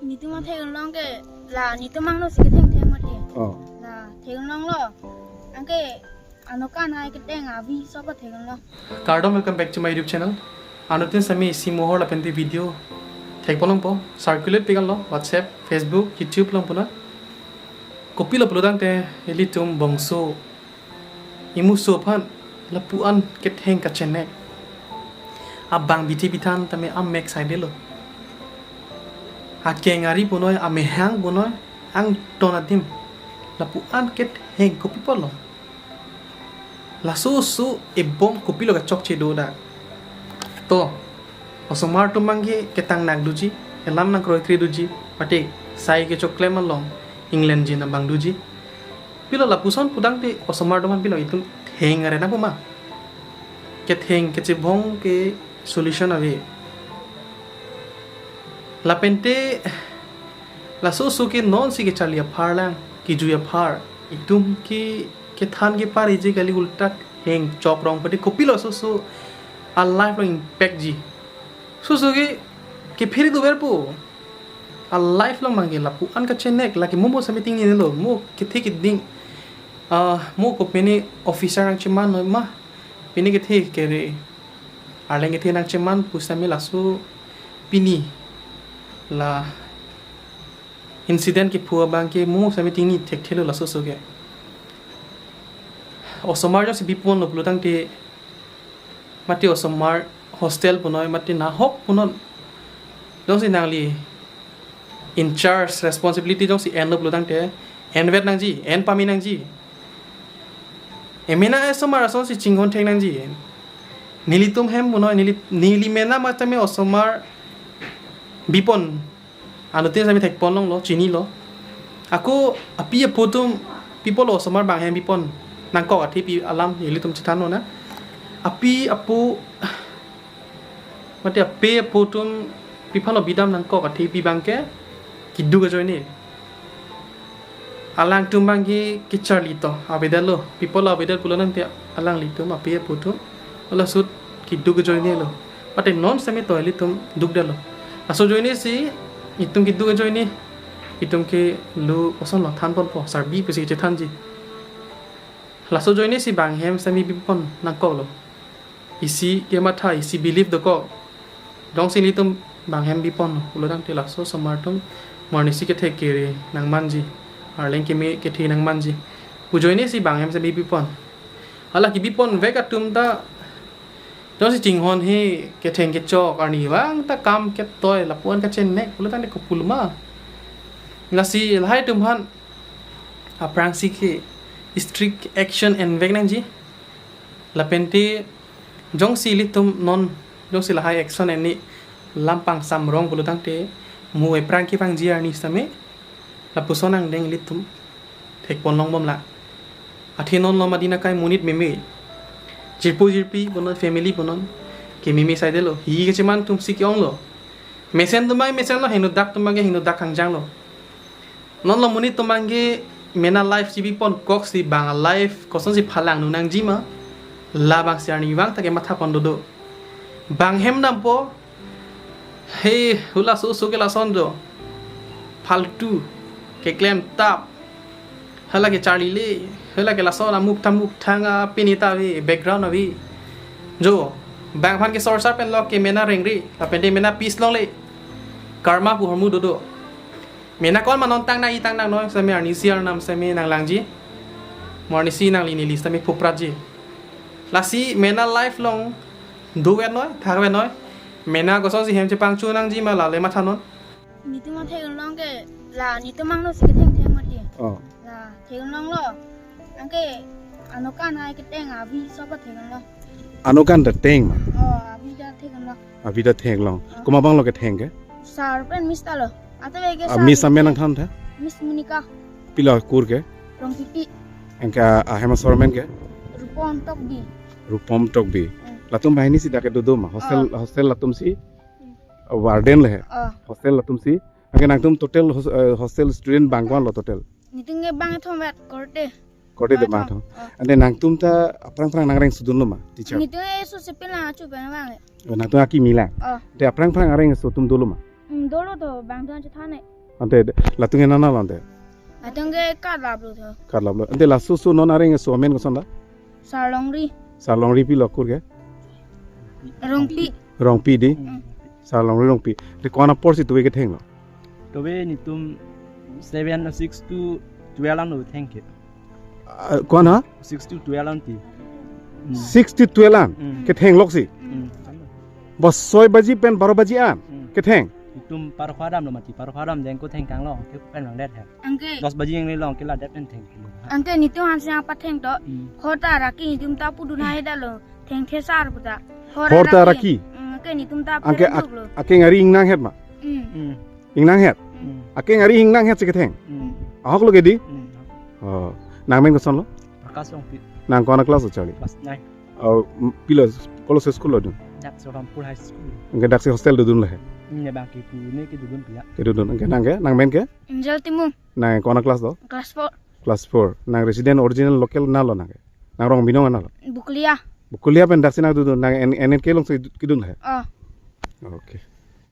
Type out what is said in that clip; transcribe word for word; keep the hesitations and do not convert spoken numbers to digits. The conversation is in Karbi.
Netum athek-un long ke la netum angno si ketheng theng mati. Oh. La thek-un longlo. Anke anokan hai keteng avi sopo thek-un long. Kardom, welcome back to my YouTube channel. Anuttin sami isi mohor lapen te video thekpon longpo, circulate pi-an lo WhatsApp, Facebook, YouTube along puna. Kopilo pulotangte ilitum bongso imuso aphan lapu-an ketheng kachenek. Abang bithi bithan tame amek saidelo. Akeng ari punoi, amehang punoi, angton adim lapu-an ketheng kopi apotlo. Laso oso ebom kopilo kachokche do dak. To, osomar atum abangke ketang nak doji, elam nangkroikre doji, mate sai kechoklem along inglenjin abang doji. Pilo lapuson putangte osomar atum aphan pilo itum theng are nangpo ma? Ketheng kechebong ke solution ave. Lapen te laso oso ke non si kecharli aphar lang, kejui aphar. Itum ke kethan kepariji kali, ulta theng chok rong pade kopilo laso oso a-life along impact ji. Laso oso ke kephiri doverpo. A-life along abangke lapu-an kachenek, lake mo mo sami tingnilo, mo kethe keding. Ah, mo kopine officer nangcheman noi ma, pine kethe kere, arleng kethe nangcheman pusitame laso pini la incident kepho abangke mo mo sami tingni thekthelo laso oso ke. Osomar jongsi biponlo pulotangte, mate osomar hostel punoi, mate nahok punon, jongsi nangli in charge responsibility jongsi enlo pulotangte, envet nangji, en pame nangji. Emena esomar asonsi chinghon thek nangji. Nelitum hem punoi, neli, neli mena matame osomar bipon. Anuttin sami thekpon longlo, chinilo. Ako api apo atum pi apotlo osomar bang hem bipon nangkok athe pi alam ilitum chethanlo na. Api apo, mate ape apo atum pi aphanlo bidam nangkok athe pi abangke keduk ajoine. Alangtum abangke kecharli to avedetlo. Pi apotlo avedet pulotangte alanglitum ape apo atum lasut keduk ajoinelo. Mate non sami to ilitum dukdetlo. Laso ajoine si itum keduk ajoine, itum ke lo kosonlo thanponpo, sarbi pusi kechethanji. Laso ajoine si bang hem sami bipon nangkoklo. Isi kematha, isi belief dokok. Jongsi ilitum bang hem bipon pulotangte laso osomar atum mo arnisi kethe kere nangmanji, arleng keme kethe nangmanji pu ajoine si bang hem sami bipon. Hala kebiponvek atum ta jongsi chinghon he ketheng kechok, arnivang ta kam ketoi, lapu-an kachenek pulotangte kopulo ma? Lasi lahai atum aphan aphrangsi ke strict action envek nangji. Lapen te jongsi ilitum non jongsi lahai action en-e lam pangsam rong pulotangte mo ephrang kevangji arni sitame lapuson angdeng ilitum thekpon longbomlang. Athe non lom adin akai monit meme. Jirpo jirpi punon, family punon kememe saidelo. Hi kecheman atum si ke-onglo. Mesen atum abang mesenlo, henodak atum abang henodak kangjanglo. Non lo monit atum abangke mena life si bipon koksi bang a-life kosonsi phalang nu nangji ma, labangsi arnivang ta kemathapon dodo. Bang hem dampo, he, hula so so ke lason do. Faltu, keklemtap, hala kecharlile, hala ke lason amuk tamuk thang a pini ta ave, background ave. Jo, bang aphan ke sorsar pen lo ke mena rengri, lapen te mena peace longle. Karma pu ahormu dodo. Mena kol ma non tang nang-i tang nangnoi sitame arnisi arnam sitame nanglangji. Mo arnisi nangli neli sitame phupratji. Lasi mena life along dovet noi, thakvet noi. Mena kosonsi hem chepangcho nangji ma lale mathanon. Netum athek-un long ke la netum angno si ketheng theng mati. Oh. La thek-un longlo. Anke anokan hai keteng avi sopo thek-un long. Anokan ta theng ma? Oh, avi ta thek-un long. Avi ta thek long. Oh. Komat abang lo ketheng ke? Sir pen miss ta lo. Ata ve ke ah, sir miss amen nangthan tha? Miss Monica. Pilo kur ke? Rongpipi. Anke ahem asor amen ke? Rupom Tokbi. Rupom Tokbi. Hmm. Latum banghini si dak kedo do ma? Hostel, oh, hostel latum si? Hmm. Warden le he? Oh. Hostel latum si? Anke nangtum total hos-, eh, hostel student bang ko-an lo total? Netum ke bang thomvet korte. Korte de bang thom. Oh. Ante nangtum ta aphrang aphrang nangreng sudun lo ma, teacher? Netum e su sepil lang achu pen bang. Oh, nangtum akimi lang. Oh. Te aphrang aphrang areng so atum dolo ma? Hmm, dolo to bang don chethan ne. Ante de, latum ke nana lo ante. Latum ke karlap lo to. Karlap lo. Ante laso so non areng so amen koson da? Sarlongri. Sarlongri pi lo kur ke? Rongpi. Rongpi di. Hmm. Sarlongri Rongpi. Te ko-an apor si tuve ketheng lo? Tuve netum seven, six to twelve an lo theng ke. Ah, ko-an ha? Six to twelve an ti. Hmm. Six to twelve an. Hmm. Ketheng lok si. Hmm. Ba soi baji pen baro baji an. Hmm. Ketheng. Netum parkho adam lo mati, parkho adam jeng ko thengkang lo, ke pen lang det he. Anke. Dos baji jeng le long ke la det pen theng. Anke netum hansi apa theng to. Hmm. Hor ta ra ke netum ta pudun hai da lo. Thengthe sar puta. Hor ta ra ke. Hmm, anke netum ta. Anke pudun ak-, lo. Akeng ari ingnang het ma? Hmm. Hmm. Ingnang het. Hmm. Akeng ari ingnang het si ketheng. Hmm. Ahok lo ke di? Hmm. Oh. Nangmen koson lo? Prakash Rongpi. Nang ko-an class lo charli? Class nine. Oh, m-, pilo, kolo school lo dun? Dak Rampur High School. Anke dak si hostel dodun lo he? Hmm, ne bang ke pu ne ke dodun pia. Kedodun. Anke nang ke, nangmen ke? Angel Timung. Nang ko-an class lo? Class four. Class four. Nang resident original local na lo nang ke? Nang Rongpi non na lo? Bokolia. Bokolia pen dak si nang dodun, nang N-, N N K along si kedun he? Oh. Okay.